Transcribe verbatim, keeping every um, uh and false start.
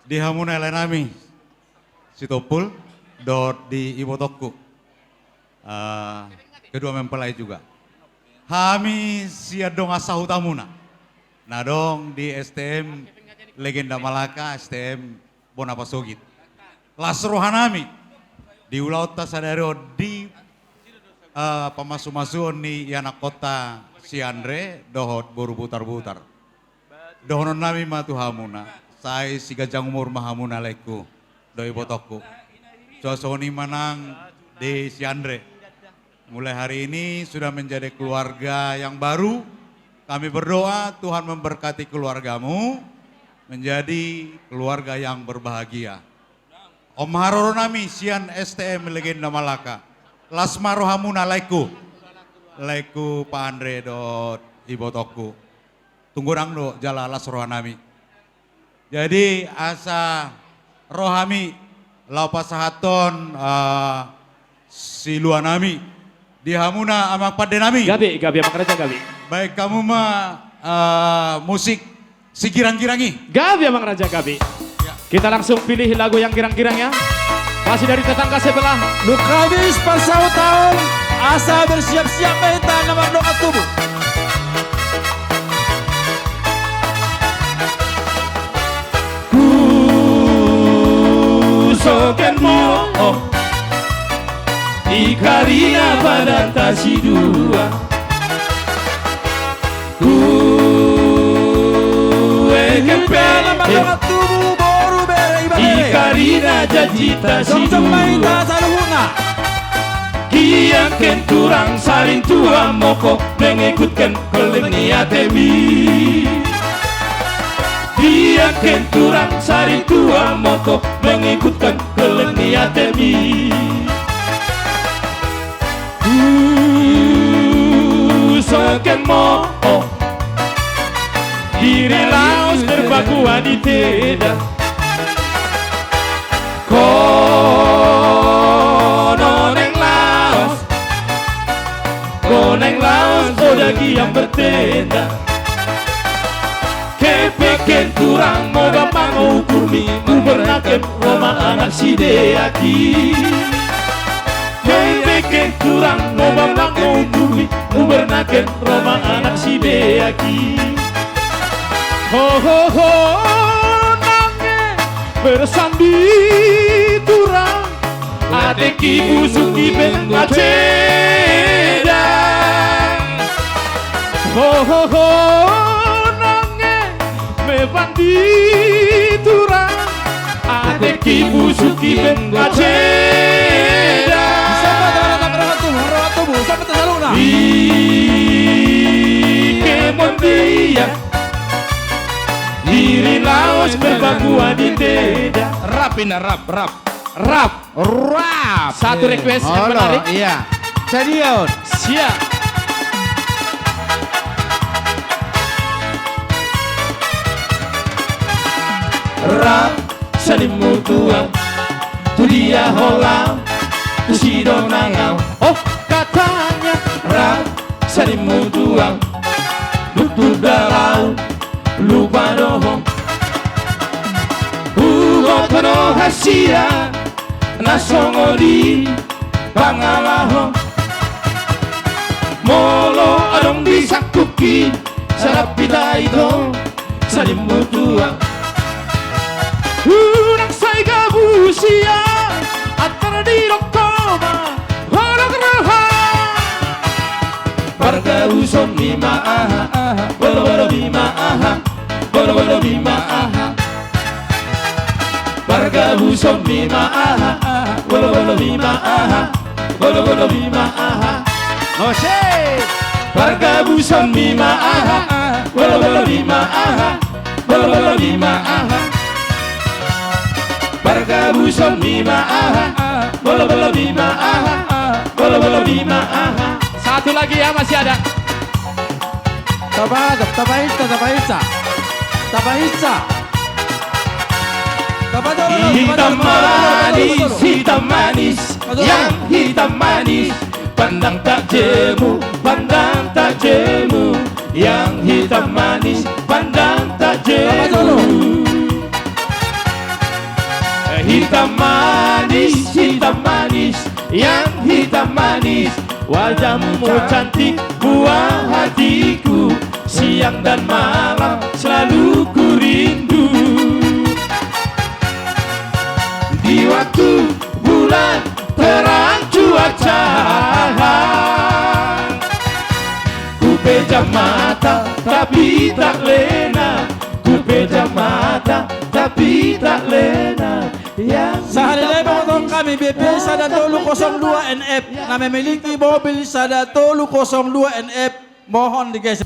Di hamuna lae nami Sitompul dohot di ibotongku, eh, kedua mempelai juga. Hami sian dongan sahutamuna na adong di S T M Legenda Malaka, S T M Bona Pasogit. Las roha nami di ulaonta sadari on di, eh, pamasumasuon ni ianakkonta si Andre dohot boru Butarbutar. Dohonon nami ma tu hamuna, sai siganjang umur ma hamuna laengku dohot ibotongku. Suang songon i ma nang di si Andre. Mulai hari ini sudah menjadi keluarga yang baru. Kami berdoa Tuhan memberkati keluargamu menjadi keluarga yang berbahagia. On ma haroro nami sian S T M Legenda Malaka. Las ma rohamuna laengku. Laengku Pa Andre dohot ibotongku. Tung godang do jala las roha nami. Jadi asa ro hami laho pasahathon, eh, silua nami di hamuna amang pande nami. Gabe, gabe amang raja, gabe. Baen hamu ma, eh, musik si girang-girang i. Gabe amang raja, gabe. Ya. Kita langsung pilih lagu yang girang-girang ya. Masih dari tetangga sebelah. Nunga habis parsahutaon, asa bersiap-siap ma hita na mardongan tubu. Husongken mo, oh, di karina badanta sidua. Huengken pe, eh, di karina janjita sidua. Hiangken turang sarintua moko mengikutken holing ni atemi. Hiangken turang sarintua moko mengikutken holing ni atemi. Husongken mo, oh, di ri laos berbagua di tenda. Kono naeng laos, kono naeng laos, oh, dagian bertenda. Hepengken turang, molo mangukurmi, hubernaken ro ma anak sideaki. Hepengken turang, molo mangukurmi, hubernaken ro ma anak sideaki. Ho, ho, ho, nange bersandi turang. Ateki busuk i bengga ceda. Ho, ho, ho, nange mepandi turang. Ateki busuk i bengga ceda. Sapa tu anak rawa tubu, rawa tubu, sapa tu saluna? Ike mondia. Di ri laos berbagua di tenda. Rap ina, rap, rap. Rap. Rap. Satu request yang menarik. Iya. Stadion. Siap. Rap, sanimu tuang. Tu dia ho laho? Tu si do nang ahu. Oh, katanya. Rap, sanimu tuang. Dung tu da laho, lupa do ho. Huboto do hasian na songon i pangalaho. Molo adong di sangkuki, sada pita ito, sanimu tuang. Unang sai gabusia, antar didok ho ma. Holong roha. Pargabusonmi ma aha, aha, bolobolomi ma aha, bolobolomi ma aha. Pargabusonmi ma aha, aha, bolobolomi ma aha, bolobolomi ma aha. Ose. Pargabusonmi ma aha, aha, bolobolomi ma aha, bolobolomi ma aha. Pargabusonmi ma aha, aha, bolobolomi ma aha, aha, bolobolomi ma aha. Satu lagi ya, masih ada. Tabaga, tabainsa, tabainsa. Tabainsa. Tabaga, tabaga, tabaga, tabaga, tabaga. Hitam manis, hitam manis. Yang hitam manis, pandang tak jemu, pandang tak jemu. Yang hitam manis, pandang tak jemu. Yang hitam manis, wajahmu cantik, buah hatiku. Siang dan malam selalu ku rindu. Di waktu bulan terang cuaca, ku pejam mata tapi tak lena. Ku pejam mata tapi tak lena. Yang sahat ni lae ma mangkatahon hami, B P sada tolu kosong dua N F, na memiliki mobil sada tolu kosong dua N F, mohon digeser.